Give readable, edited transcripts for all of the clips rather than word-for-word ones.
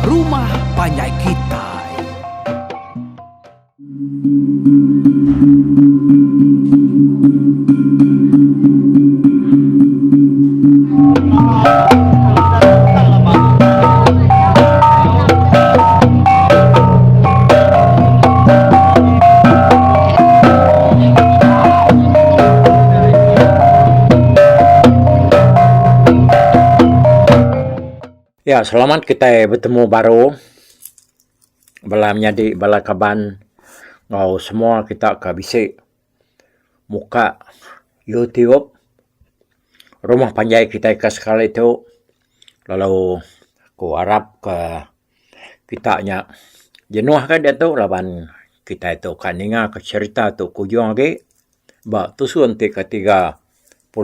Rumah Panjai Kitai. Ya selamat kitai betemu baru bala menyadi bala kaban enggau semua kita ke bisi muka YouTube rumah panjai kitai ke sekali tu lalu ku arap ke kita nya jenuh ka diatu laban kitai tu ka ninga ka cherita tu ke ujung agi ba tusun ti ke 38.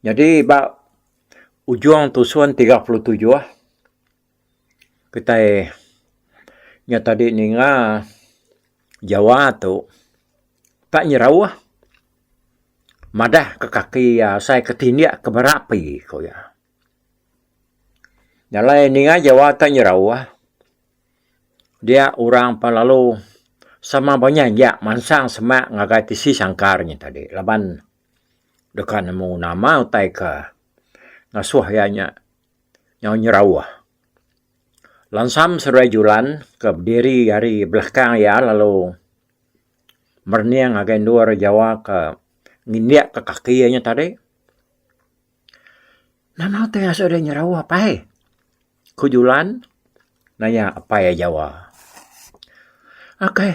Nyadi ba ujung tusun 37 kitai nya tadi ninga Jawa tu tak nyerauh madah ke kaki iya asai ke tindik ke berapi ku iya. Nya alai ninga Jawa tu nyerauh dia orang pan lalu sama banyak mansang semak ngagai tisi sangkar nya tadi laban deka nemu nama utai ke ngasuh iya nya nyau nyerauh. Lansam seduai Julan ke bediri ari belakang iya lalu merening ngagai endur Jawa ke ngindik ke kaki iya nya tadi. Nama utai asuh deh nyerauh apai? Ku Julan nanya apai iya Jawa. Akai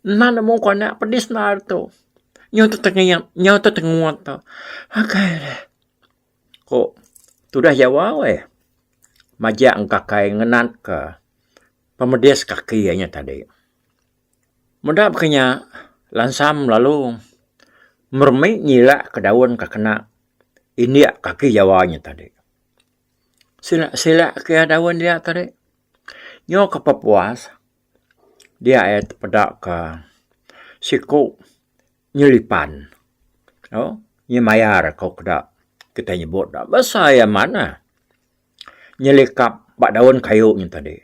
enda nemu ku anak pedis endar tu. Nyau tetengit nyau tetengut tu. Akai deh ku tudah Jawa weh majak engkakai ngenat ka pemedis kaki iya nya tadi. Meda baka nya lansam lalu meremi nyilak ke daun ke kena indik kaki jawa nya tadi. Silak silak ke iya daun dia tadi nyau ke pepuas dia iya tepeda ka siku nyelipan au nyemayar ko keda kitai nyebut da besai amat ne nyelikap ba daun kayu nya tadi.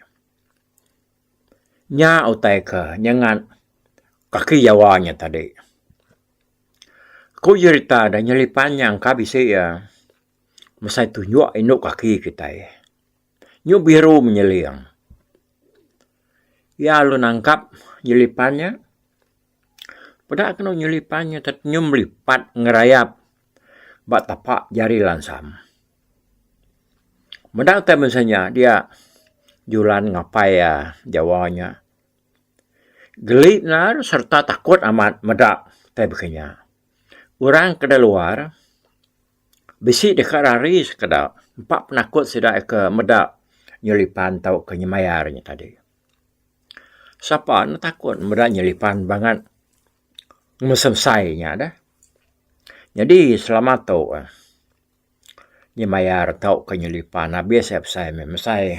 Nya utai ke nyengat kaki jawa nya tadi. Ku jerita da nyelipan nya engka bisi iya mesai tunjuk indu kaki kitai. Nyu biru menyeling. Iya lalu nangkap nyelipan nya. Peda kenu nyelipan nya tetenyum lipat ngerayap ba tapak jari lansam. Meda utai masa nya dia julan ngapai iya jawa nya. Geli nar sereta takut amat meda utai baka nya. Orang ke da luar bisi deka rari sekeda empa penakut sida ke meda nyelipan tauka nyemayar nya tadi. Sapa ne takut meda nyelipan bangat mesai mesai nya deh. Nyadi selama tu. Nyemayar tauka nyelipan abis iya besai meh mesai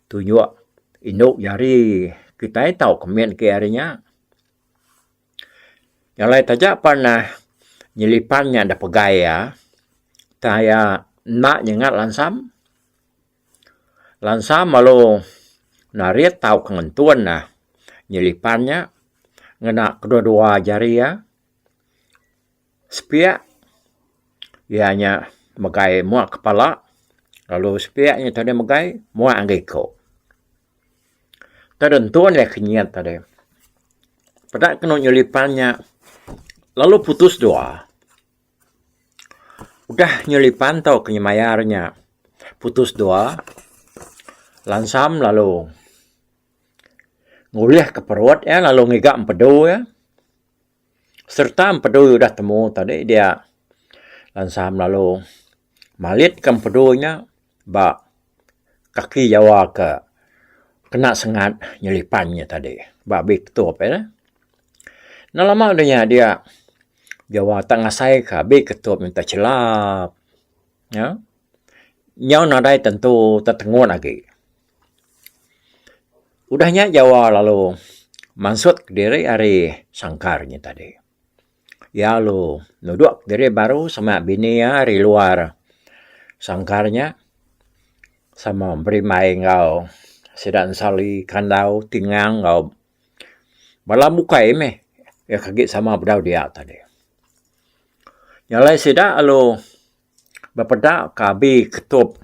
tunjuk indu jari kitai tauka mit agi ari nya. Nya alai taja pan ne nyelipan nya da pegai iya tang iya enda nyengat lansam. Lansam lalu narit tauka ngentun ne nyelipan nya ngena kedua dua jari iya. Sepiak iya nya megai mua kepala lalu sepiak nya tadi megai mua agi iko. Tentu iya kinyit tadi. Peda kenu nyelipan nya lalu putus dua. Udah nyelipan tauka nyemayar nya putus dua lansam lalu ngulih ka perut iya lalu ngiga empedu iya. Sereta empedu udah temu tadi dia lansam lalu malit ka empedu nya ba kaki jawa ke kena sengat nyelipan nya tadi ba abi ketup iya. Enda lama udah nya dia jawa tak ngasai ka abi ketup nya chelap nya nyau nadai tentu tetengut agi. Udah nya Jawa lalu mansut kediri ari sangkar nya tadi. Iya lalu nudok kediri baru sama bini iya ari luar sangkar nya. Sama berimbai enggau sida ensali kandau tingang enggau bala bukai meh iya ke agi sama bedau dia tadi. Nya alai sida lalu bepeda ka abi ketup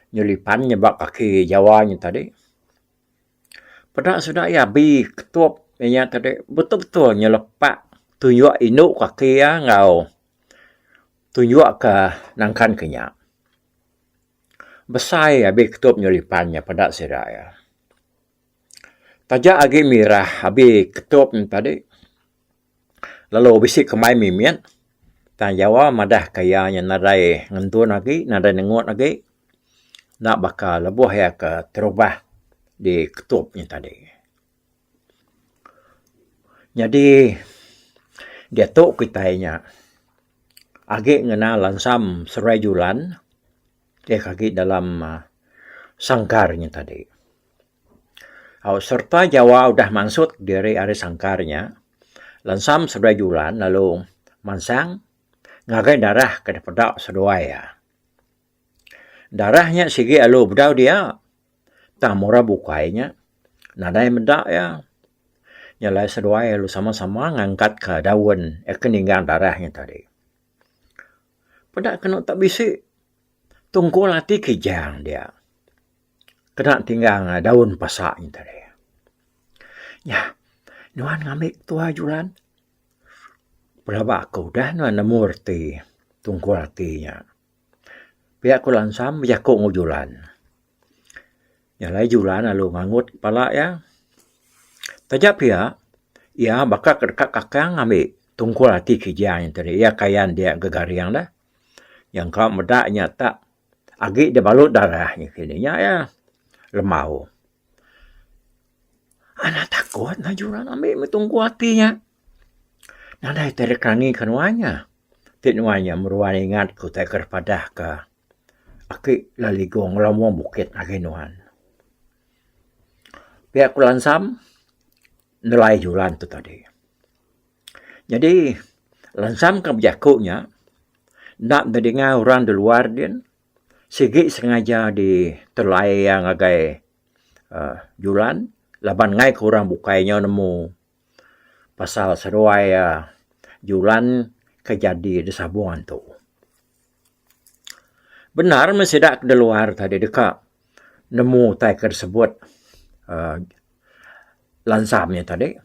nyelipan nyebak kaki jawa nya tadi. Peda sida iya abi ketup inya tadi betul betul nyelepak tunjuk indu kaki iya enggau tunjuk ka nangkan ke nya. Besai abi ketup nyelipan nya peda sida iya. Taja agi mirah abi ketup ne tadi lalu bisi kembai mimit tang jawa madah ka iya nya nadai ngentun agi nadai nengut agi enda baka lebuh iya ke terubah diketup nya tadi. Nyadi diatu kitai nya agi ngena lansam seruai julan ti agi dalam sangkar nya tadi. Au sereta Jawa udah mansut diri ari sangkar nya, Lansam seduai Julan lalu mansang ngagai darah ke dipeda seduai iya. Darah nya sigi lalu bedau dia tang mura bukai nya nadai meda iya. Nya alai seduai lalu sama-sama ngangkatka daun ke ninggang darah nya tadi. Peda kenu tak bisi tungkul ati kijang dia. Kena tinggang daun pasa nya tadi. Nyah, nuan ngambi ketua julan. Pelaba aku udah nuan nemu reti tungkul ati nya. Pia ku Lansam bejaku enggau Julan. Nya alai Julan lalu ngangut pala iya. Taja pia, iya baka ke deka kakang ngambi tungkul ati kijang nya tadi. Iya kayan dia gegaring dah. Nyangka meda nya tak Agi dibalut darah nya kini nya iya lembau. Anak takut maju orang ambi meh tunggu ati nya. Nadai tai deka ngi ke nuan nya. Ti nuan nya meruan ingat ke utai ke dipadah ka aki Laligong Lambung Bukit ngagai nuan. Pia ku Lansam nelai julan tu tadi. Nyadi lansam ke bejaku nya enda nedinga orang da luar din sigi sengaja ditelai iya ngagai uhh julan laban ngai ke orang bukai nyau nemu pasal seduai iya julan ke jadi da sabung antu. Bendar meh sida da luar tadi deka nemu utai ke disebut uhh lansam nya tadi.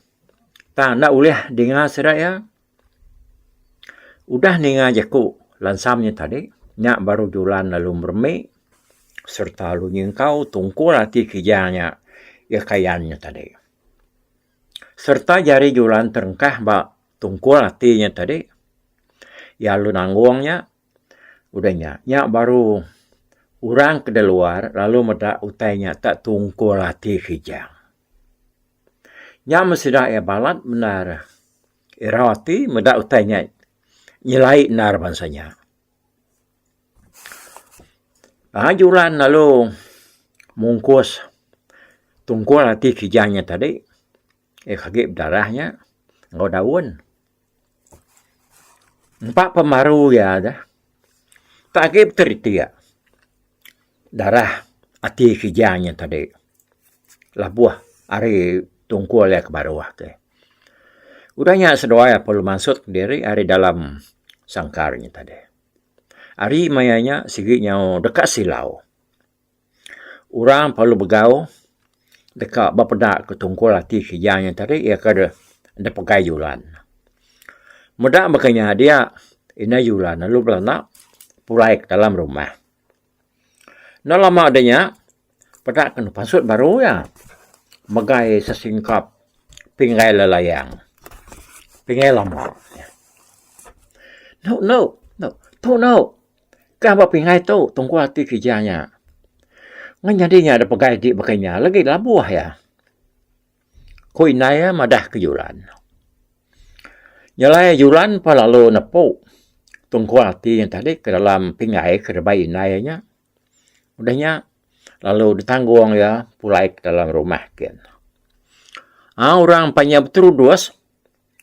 Tang enda ulih dinga sida iya. Udah ninga jaku lansam nya tadi, nya baru Julan lalu meremi sereta lalu nyingkau tungkul ati kijang nya iya kayan nya tadi. Sereta jari Julan terengkah ba tungkul ati nya tadi, iya lalu nanggung nya. Udah nya, nya baru orang ke di luar lalu meda utai nya tak tungkul ati kijang. Nya meh sida iya balat bendar irau ati meda utai nya nyelai endar bansa nya. Aaa julan lalu mungkus tungkul ati kijang nya tadi eh agi bedarah nya enggau daun. Empa pemaru iya deh tak agi beteritik darah ati kijang nya tadi labuh ari tungkul iya ke baruh ti. Udah nya seduai perlu mansut diri ari dalam sangkar nya tadi. Ari maya nya sigi nyau deka silau. Orang perlu begau deka bepeda ke tungkul ati kijang nya tadi iya ke deh pegai julan. Meda baka nya dia indai julan lalu belanda pulai ke dalam rumah. Enda lama da nya peda ke pansut baru iya megai sesingkap pinggai lelayang pinggai lama. Enu enu tu enu Ka ba pingai tu tungkul ati kereja nya. Ngan nyadi nya da pegai ti baka nya lagi labuh iya. Ku indai iya madah ke Julan. Nya alai Julan pun lalu nepu tungkul ati nya tadi ke dalam pingai ke dibai indai iya nya. Udah nya lalu ditanggung iya pulai ke dalam rumah gin. Aaa orang empai nya beterudus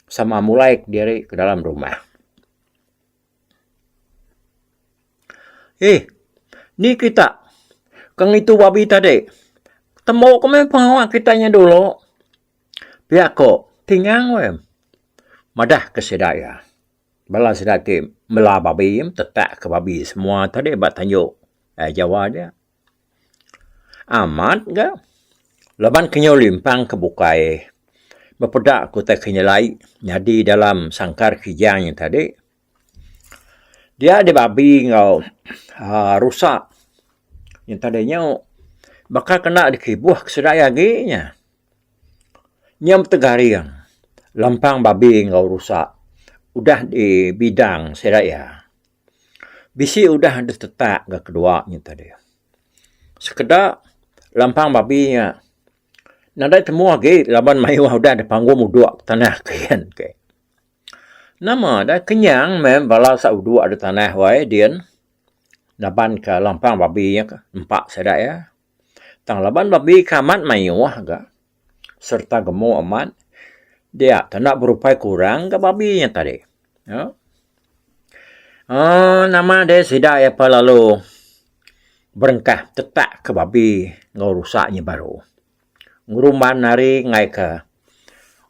sama mulai kediri ke dalam rumah. Eh, ni kita. Ke ngitu babi tadi. Tembu ke meh pengawa kitai nya dulu. Pia ko Tingang weh madah ke sida iya. Bala sida ti mela babi tetak ke babi semua tadi ba tanju Jawa dia. Amat ga laban ke nyau limpang ke bukai bepeda ke utai ke nyelai nyadi dalam sangkar kijang nya tadi. Dia deh babi enggau uhh rusa nya tadi nyau baka kena dikibuh ke sida iya agi nya. Nya betegaring lempang babi enggau rusa udah dibidang sida iya. Bisi udah ditetak ga kedua nya tadi. Sekeda lempang babi nya nadai temu agi laban mayuh udah dipanggum udok tanah kiyen ke. Nama deh kenyang meh bala udok da tanah wai din laban ka lampang babi nya ka empa sida iya. Tang laban babi ka amat mayuh ga sereta gemu amat dia te enda berupai kurang ga babi nya tadi. Aaa nama deh sida iya pa lalu berengkah tetak ka babi enggau rusa nya baru. Ngerumban hari enggai ka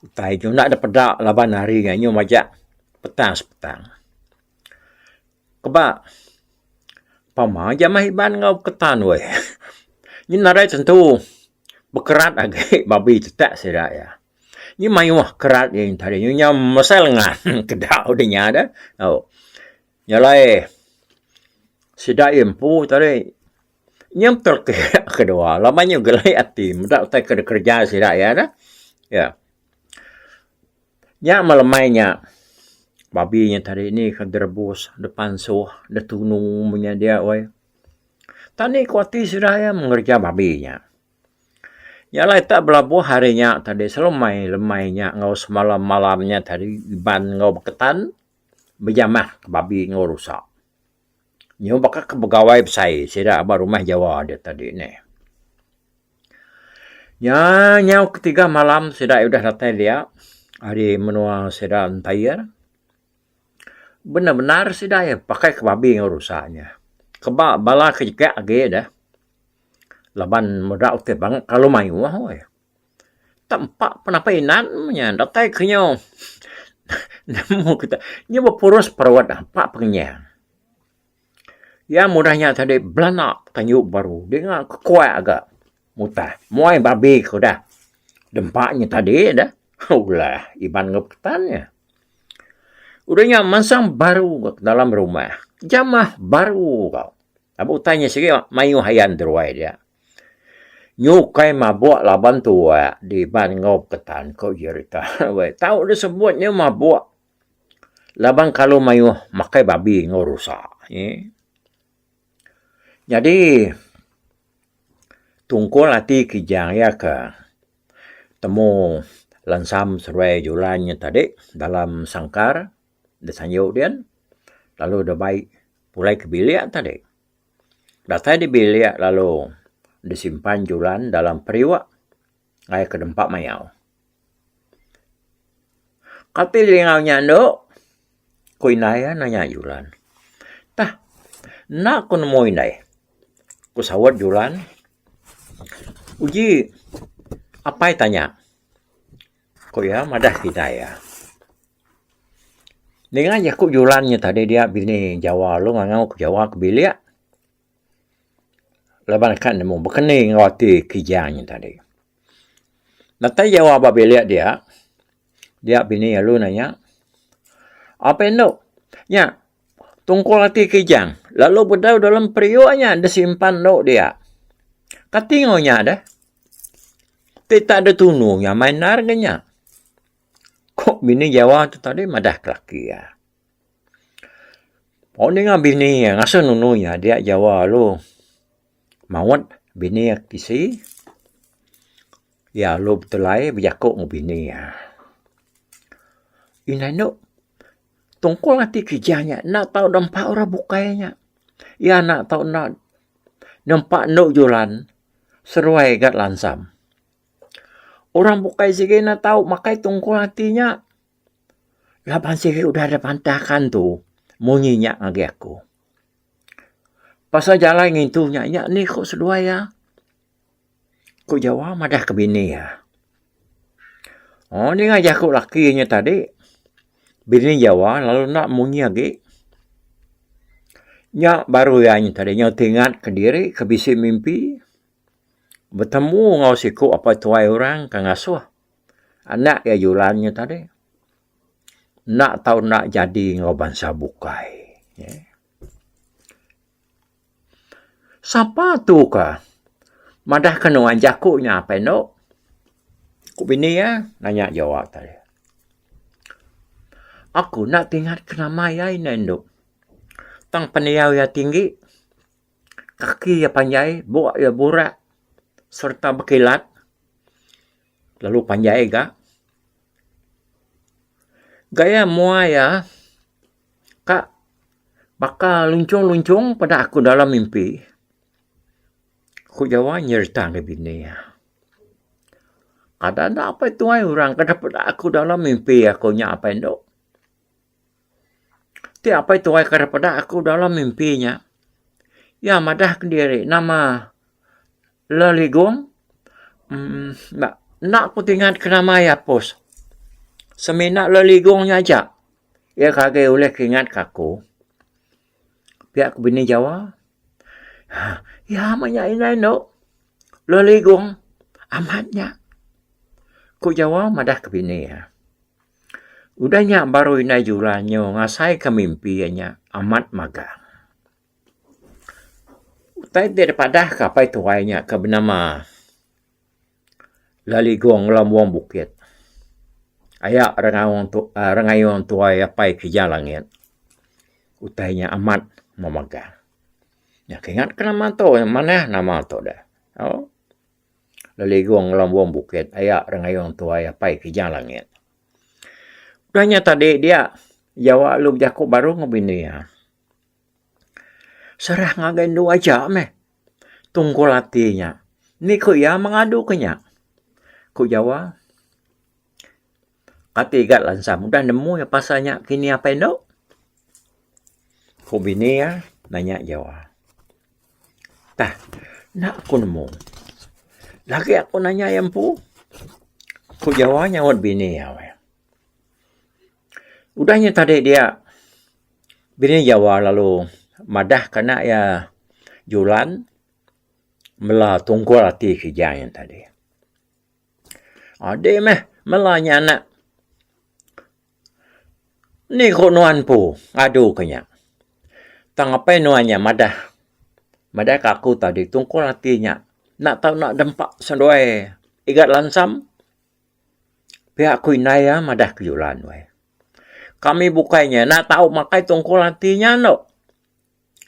utai tu enda dipeda laban hari nya nyau majak petang sepetang. Keba pama jamah iban enggau ketan weh. Nyin nadai tentu bekerat agi babi tetak sida iya. Nyin mayuh kerat iya tadi nyau mesai lengan keda udah nya deh. Nya alai sida iya empu tadi Nya betul ke kedua laban nya gelai ati meda utai ke dikereja sida iya dah. Ya. Nya melemai nya babi nya tadi ni ke direbus, dipansuh, ditunu menya dia weh. Tani ku ati sida iya ngereja babi nya. Nya alai tak belabuh hari nya tadi selemai lemai nya enggau semalam malam nya tadi iban enggau beketan bejamah babi enggau rusa. Nyau baka ke begawai besai sida ba rumah Jawa dia tadi neh. Nya nyau ketiga malam sida udah datai dia ari menua sida Entair. Benar benar sida iya pakai ke babi enggau rusa nya. Keba bala ke jegak agi deh laban meda utai bangat kelalu mayuh weh. Tempa penapa inan nya datai ke nyu nemu kita nyu bepurus perut empa pengenyang. Iya mudah nya tadi belanda tanju baru dinga kekuak ga mutah muai babi ke udah dempa nya tadi dah ulah iban enggau peketan nya. Udah nya mansang baru ga dalam rumah jamah baru ga abu utai nya sigi mayuh ayan deruai dia. Nyukai mabuk laban tuak diban enggau peketan ko jerita. Tau disebut nya mabuk laban kalu mayuh makai babi enggau rusa. Nyadi tungkul ati kijang iya ke temu lensam seduai julan nya tadi dalam sangkar da sanju din lalu da bai pulai ke bilik tadi. Datai di bilik lalu disimpan julan dalam periuk ngagai ke dempa mayau. Kati lingau nya endo? Ku indai iya nanya julan. Tah enda ku nemu indai, ku saut julan. Uji apai tanya, ku iya madah ke indai iya. Ninga jaku julan nya tadi dia bini Jawa lalu ngangau ke Jawa ke bilik laban ka nemu bekeni enggau ati kijang nya tadi. Datai Jawa ba bilik dia, dia bini lalu nanya apai endo nya tungkul ati kijang lalu bedau dalam periuk nya disimpan endo dia. Kati enggau nya deh ti tak ditunu nyamai endar ga nya. Ko bini Jawa tu tadi madah ke laki iya. Wang ninga bini iya ngasuh nunu iya dia Jawa lalu maut bini iya ke tisi. Iya lalu betelai bejaku enggau bini iya. Indai endo tungkul ati keja nya enda tau nempa orang bukai nya. Iya enda tau enda nempa endo julan seruai ga lansam. Orang bukai sigi enda tau makai tungkul ati nya. Laban sigi udah dipantahka antu munyi nya ngagai aku. Pasal jalai ngintu nya nya ni ku seduai iya. Ku Jawa madah ke bini iya. Oh ninga jaku laki nya tadi bini Jawa lalu enda munyi agi. Nya baru iya nya tadi nyau tingat kediri ke bisi mimpi betemu enggau siku apai tuai orang ke ngasuh anak iya julan nya tadi enda tau enda jadi enggau bansa bukai. Sapa tu ka madah ka nuan jaku nya apai endo? Ku bini iya nanya jawa tadi. Aku enda tingat ke nama iya indai endo. Tang pendiau iya tinggi, kaki iya panjai, buk iya burak sereta bekilat lalu panjai ga. Gaya mua iya Ka baka lunchung-lunchung peda aku dalam mimpi. Ku Jawa nyerita ngagai bini iya. Kada enda apai tuai orang ke peda aku dalam mimpi aku nya apai endo. Ti apai tuai ke peda aku dalam mimpi nya iya madah kediri nama Leligong uhh enda ku tingat ke nama iya pos. Semina Leligong nya aja. Iya ke agi ulih ke ingat ke aku. Pia ku bini Jawa. Iya meh nya indai endo. Leligong amat nya. Ku Jawa madah ke bini iya. Udah nya baru indai Jura nyu ngasai ke mimpi iya nya amat magang. Utai ti dipadah ke apai tuai nya ke benama Leligong Lambung Bukit. Aya rengaung tu uhh rengayung tuai apai Kijang Langit. Utai nya amat memagang. Nya kingat ke nama tu manah nama tu deh. Au Leligong Lambung Bukit aya rengayung tuai apai Kijang Langit. Udah nya tadi dia jawa lalu bejaku baru ngan bini iya. Serah ngagai endu aja meh tungkul ati nya. Ni ku iya mengadu ke nya. Ku Jawa. Kati ga lansam udah nemu iya pasal nya kini apai endo. Ku bini iya nanya Jawa. Tah enda ku nemu. Lagi aku nanya iya empu. Ku Jawa nyaut bini iya. Udah nya tadi dia bini Jawa lalu madah ke anak iya Julan mela tungkul ati kijang nya tadi. Adi meh mela nya anak ni ku nuan empu ngadu ke nya. Tang apai nuan nya madah madah ka aku tadi tungkul ati nya enda tau enda dempa seduai igat lansam. Pia ku indai iya madah ke Julan weh. Kami bukai nya enda tau makai tungkul ati nya endo.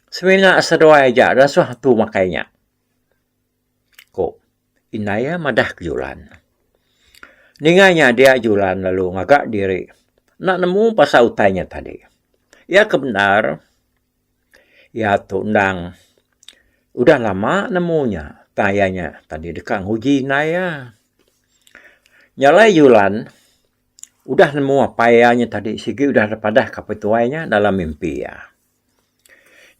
Semina seduai aja dasuh atu makai nya. Ku indai iya madah ke Julan. Ninga nya dia Julan lalu ngaga diri enda nemu pasal utai nya tadi. Iya ke bendar iya tu endang udah lama nemu nya tang iya nya tadi deka nguji indai iya. Nya alai Julan udah nemu apai iya nya tadi sigi udah dipadah ka apai tuai nya dalam mimpi iya.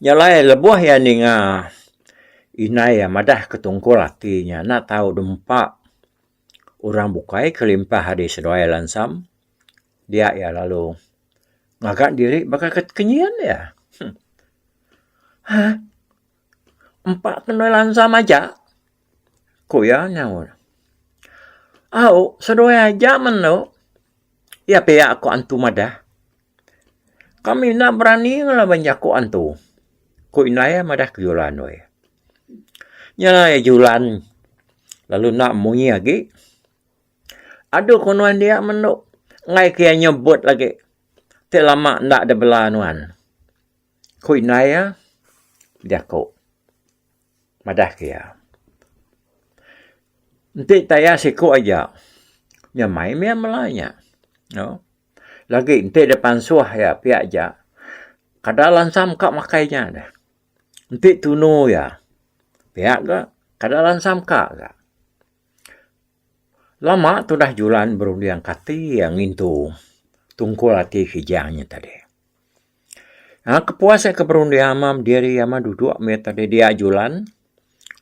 Nya alai lebuh iya ninga indai iya madah ke tungkul ati nya enda tau dempa orang bukai kelimpah ari seduai lansam dia iya lalu ngaga diri baka ke tekenyit iya. Huh empa ke endoi lansam aja. Ku iya nyaut. Au seduai aja menu iya pia ku antu madah. Kami enda berani ngelaban jaku antu, ku indai iya madah ke Julan weh. Nya alai Julan lalu enda munyi agi. Adu ku nuan dia menu enggai ke iya nyebut agi ti lama enda dibela nuan. Ku indai iya bejaku. Madah ke iya. Enti taya siku aja nyamai mih mela nya. Lagi enti dep pansuh iya pia aja kada lansam ka makai nya deh. Enti tunu iya pia ga kada lansam ka ga. Lama tudah julan berunding kati iya ngintu tungkul ati kijang nya tadi. Aa kepuas iya ke berunding ama bediri ama duduk mih tadi dia julan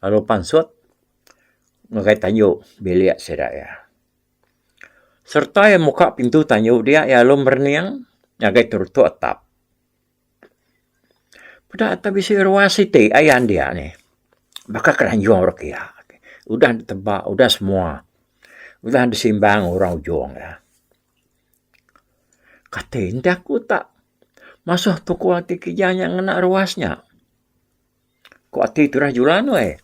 lalu pansut ngagai tanju bilik sida iya. Sereta iya muka pintu tanju dia iya lalu merening ngagai terutuk atap. Peda te bisi ruas siti ayan dia nih baka keranjung rekia udah diteba udah semua udah disimbang orang ujung iya. Kati enti aku tak masuh tukuh ati keja nya ngena ruas nya. Ku ati turah julan weh.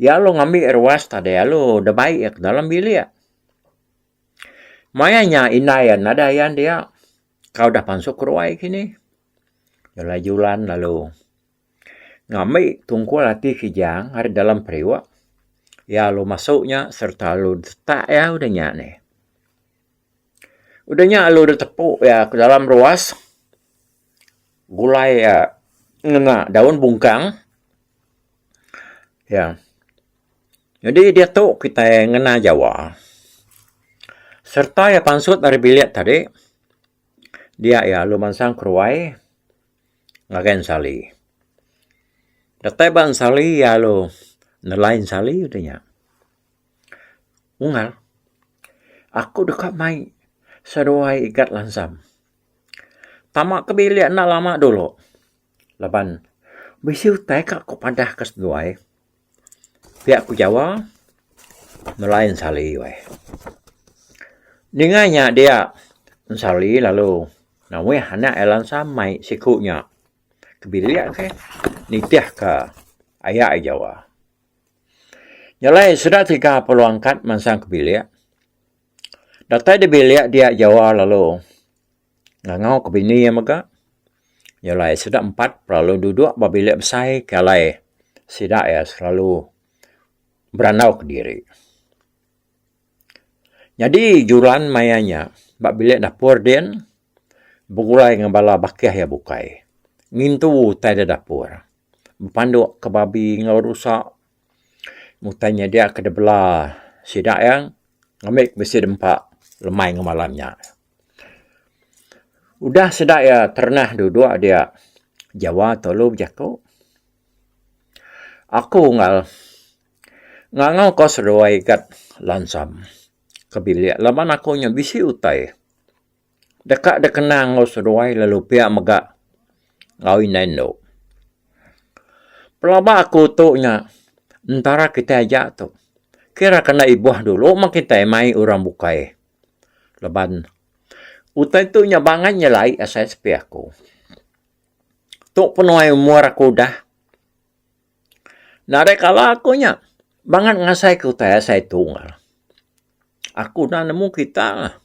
Iya lalu ngambi ruas tadi lalu debai iya ke dalam bilik. Maya nya indai iya nadai ayan dia. Ka udah pansut keruai kini. Jalai julan lalu ngambi tungkul ati kijang ari dalam periuk. Iya lalu masu nya sereta lalu tetak iya udah nya nih. Udah nya lalu ditepu iya ke dalam ruas gulai iya ngena daun bungkang. Iya. Nyadi diatu kitai ngena jawa. Sereta iya pansut ari bilik tadi dia iya lalu mansang keruai ngagai ensali. Datai ba ensali iya lalu nelai ensali udah nya. Unggal, aku deka mai seduai igat lansam. Tama ke bilik enda lama dulu laban bisi utai ka ku padah ke seduai. Pia ku Jawa nelai ensali weh. Ninga nya dia ensali lalu nawih anak iya lansam mai siku nya ke bilik ke nitih ka aya iya Jawa. Nya alai sida tiga perlu angkat mansang ke bilik. Datai di bilik dia Jawa lalu ngangau ke bini iya mega. Nya alai sida empat lalu duduk ba bilik besai ke alai sida iya selalu berandau kediri. Nyadi juran maya nya ba bilik dapur din begulai ngan bala bakih iya bukai ngintu utai da dapur bepanduk ka babi enggau rusa utai nyedia ka dibela sida iya ngambi bisi dempa lemai enggau malam nya. Udah sida iya terenah duduk dia Jawa tolu bejaku aku enggau Ngangau ka seduai gat lansam ke bilik laban aku nya bisi utai deka dikenang enggau seduai lalu pia mega enggau indai endo. Pelaba aku tu nya entara kitai aja tu kira kena ibuh dulu meh kitai mai orang bukai laban utai tu nya bangat nyelai asai sepi aku. Tu penuai umur aku udah. Nadai kala aku nya bangat ngasai ke utai asai tu. Aku enda nemu kita.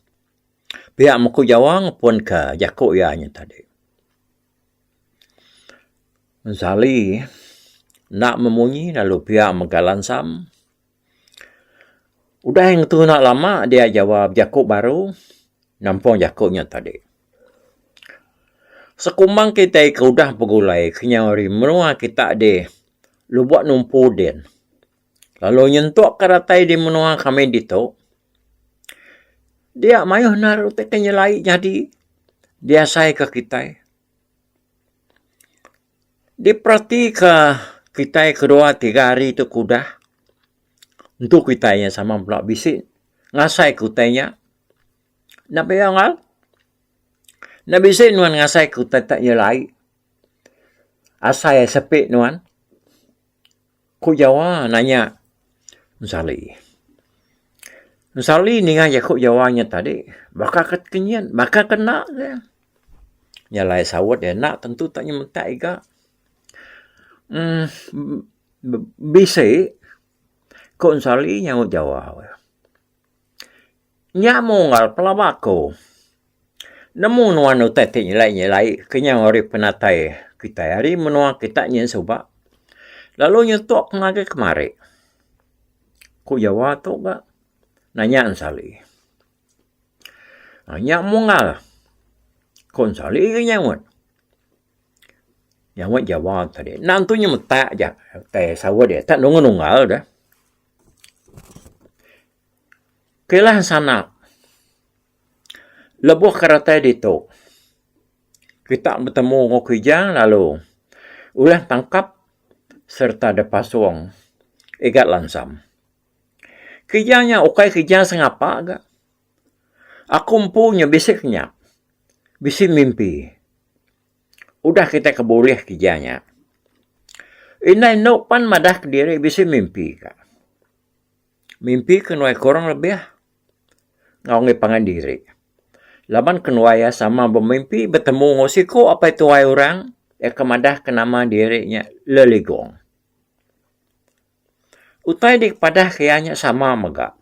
Pia meh ku Jawa ngepun ke jaku iya nya tadi. Zali enda memunyi lalu pia mega lansam. Udah ngetu enda lama dia Jawa bejaku baru nampung jaku nya tadi. Sekumbang kitai ke udah begulai kenyau ari menua kita di Lubok Numpu din lalu nyentuk ka datai di menua kami ditu dia mayuh enda utai ke nyelai nyadi diasai ka kitai. Diperatika kitai kedua tiga hari tu ke udah entu kitai nya sama bela bisi ngasai ke utai nya. Enda pia enggau. Enda bisi nuan ngasai ke utai tak nyelai. Asai sepi nuan. Ku Jawa nanya Ensali. Ensali ninga jaku Jawa nya tadi baka ke tekenyit baka ke enda ke. Nya alai saut iya enda tentu tak nyemetak iga. uhh bisi ku Ensali nyaut Jawa. Nya munggal pelaba aku. Nemu nuan utai ti nyelai-nyelai kenyau ari penatai kitai ari menua kita nyin suba lalu nyetuk ngagai kemari. Ku Jawa tu ga nanya Ensali. Nya munggal ku Ensali ga nyaut. Nyaut Jawa tadi endang tu nyemetak ja utai saut iya tak nunggal-nunggal deh. Kilah sanak lebuh ke ratai ditu. Kita betemu enggau Kijang lalu ulih tangkap sereta dipasung Igat Lansam. Kijang nya ukai kijang sengapa ga. Aku empu nya bisi kenyap, bisi mimpi. Udah kitai ke bulih kijang nya. Indai endo pan madah kediri bisi mimpi ka. Mimpi ke nuai kurang lebih enggau ngi pangan diri. Laban kenuai iya sama bemimpi betemu enggau siku apai tuai orang iya ke madah ke nama diri nya Leligong. Utai dipadah ke iya nya sama mega.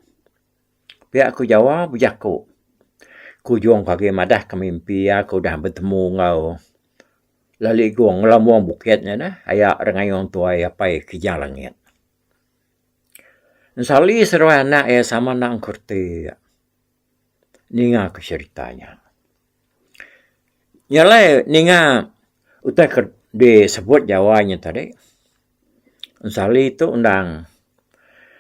Pia ku Jawa bejaku. Kujung ke agi madah ke mimpi iya ke udah betemu enggau Leligong ngelambung bukit nya neh aya Rengayong Tuai apai Kijang Langit. Ensali seduai anak iya sama enda engkerti ninga ke cherita nya. Nya alai ninga utai ke disebut Jawa nya tadi ensali tu endang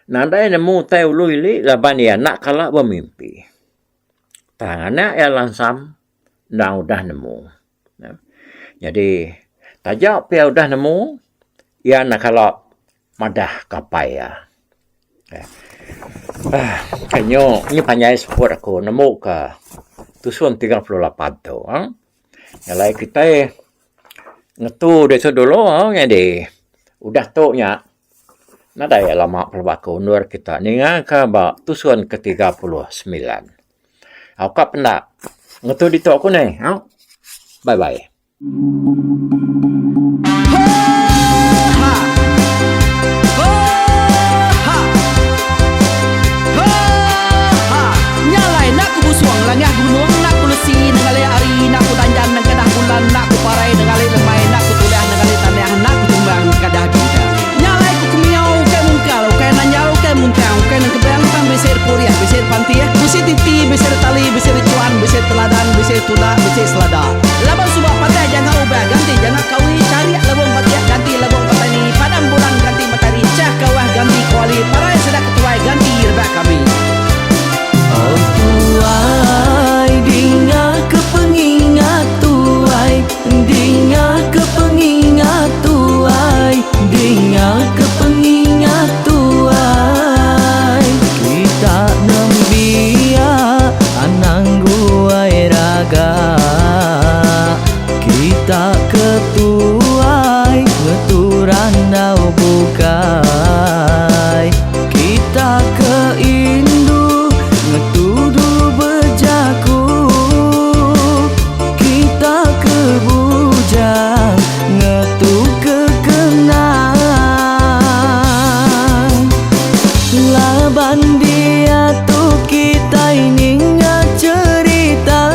nadai nemu utai ulu ili laban iya enda kala bemimpi. Tang anak iya lansam endang udah nemu. Nyadi taja pia udah nemu iya enda kala madah ke apai iya. Aaa nyu nyu panjai seput aku nemu ka tusun 38 tu aaa. Alai kitai ngetu ditu dulu aaa nyadi udah tu nya nadai lama pelaba aku endur kita ninga ka ba tusun ke 39. Au ka penda ngetu ditu aku neh au. Bye bye. Laban suba patai janga ubah ganti janga kawi charik lebong batik ganti lebong petani padam bulan ganti matari chah kawah ganti kuali parai sida ketuai ganti rebak kami. Oh tuai dinga ke pengingat tuai dinga ke pengingat tuai dinga ke pengingat tuai kita nembiak anang guai raga kita ke tuai ngetu randau bukai kita ke indu ngetu dulu bejaku kita ke bujang ngetu ke kenang laban diatu kitai ninga cherita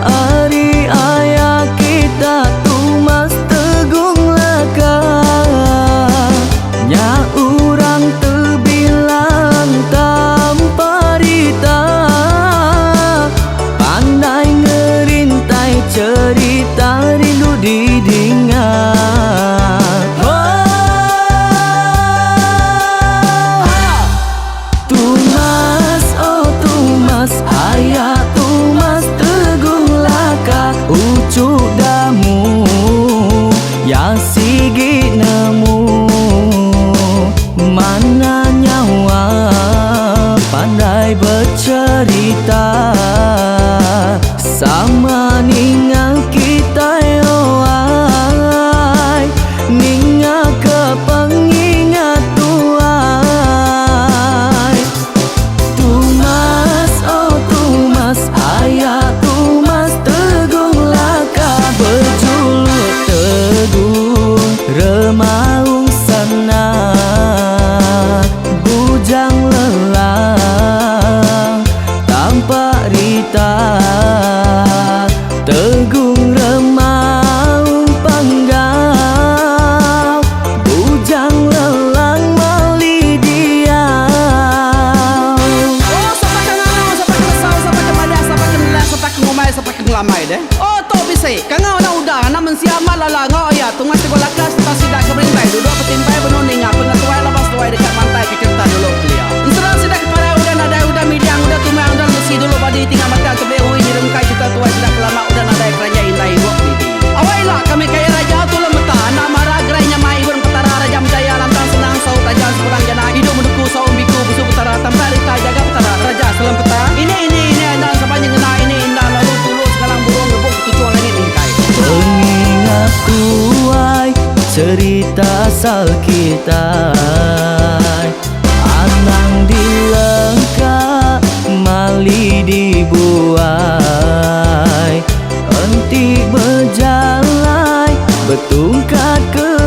ari aya kita Tumas Tegung Laka nya orang tebilang tanpa rita pandai ngerintai cherita rindu didinga. Tumas oh Tumas aya Tumas Tegung Laka uchu damu ya sigi nemu mana nyawa pandai becerita sama ninga kitai oh ai ninga ke pengingat tuai Tumas oh Tumas aya Tumas Tegung Laka bejuluk Tegung Remaung Sana Bujang Lelang Tampak Rita Tegung Remaung Panggau Bujang Lelang Mali Diau. Oh sapa ke ngangau sapa ke nesau sapa ke madah sapa ke nelah sapa ke ngumbai sapa ke ngelamai deh. Oh tu bisi kangau anak uda anak mensia amat lala enggau aya tungai tegul laka sereta sida ke berintai duduk betimpai benung ninga pengetuai laban seduai deka mantai ke kereta dulu kelia. Ensera sida ke parai udah nadai udah midang udah tumang udah lemesi dulu badi tinggal batang tebeli ui nyerungkai cerita tuai sida ke lama udah nadai. Cerita asal kitai Anang dilengka mali dibuai Enti bejalai betungkat ke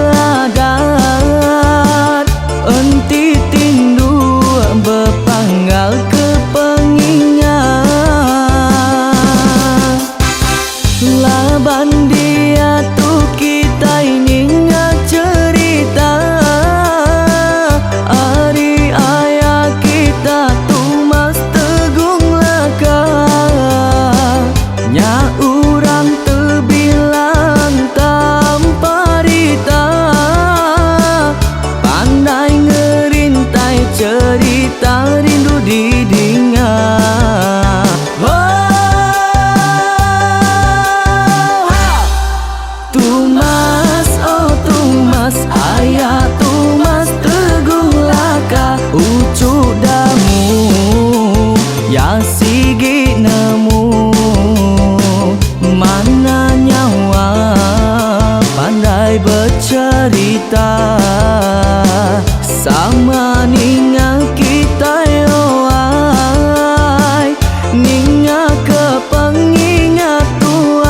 adat Enti tinduk bepanggal ke pengingat. Laban diatu kitai ninga cherita ari aya kita Tumas Tegung Laka. Nya urang tebilang tanpa rita pandai ngerintai cherita rindu didinga. Tumas, oh Tumas, aya Tumas Teguh Laka uchu damu ya sigi nemu mana nyawa pandai becherita sama ninga kitai oh ai ninga ke pengingat tuai.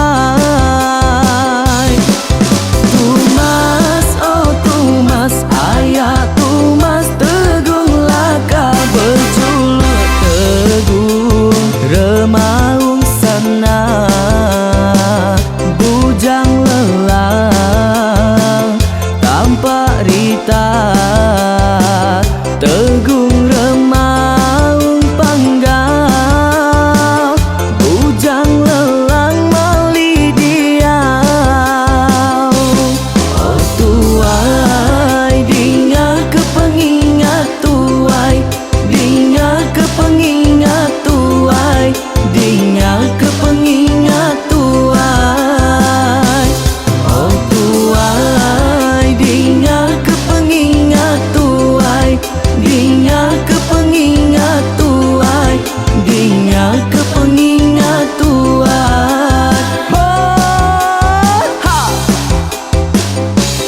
Tumas, oh Tumas, aya Tumas Teguh Laka bejuluk Teguh Remaung Sana Bujang Lelang Tampak Rita Tegung Remaung Panggau Bujang Lelang Mali Diau. Oh tuai dinga ke pengingat tuai Dinga ke pengingat tuai Dinga ke pengingat tuai. Oh tuai dinga ke pengingat tuai Dinga ke pengingat tuai Dinga ke pengingat tuai. Ho Ha!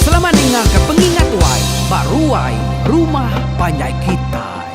Selamat ninga ke pengingat tuai ba ruai rumah panjai kitai.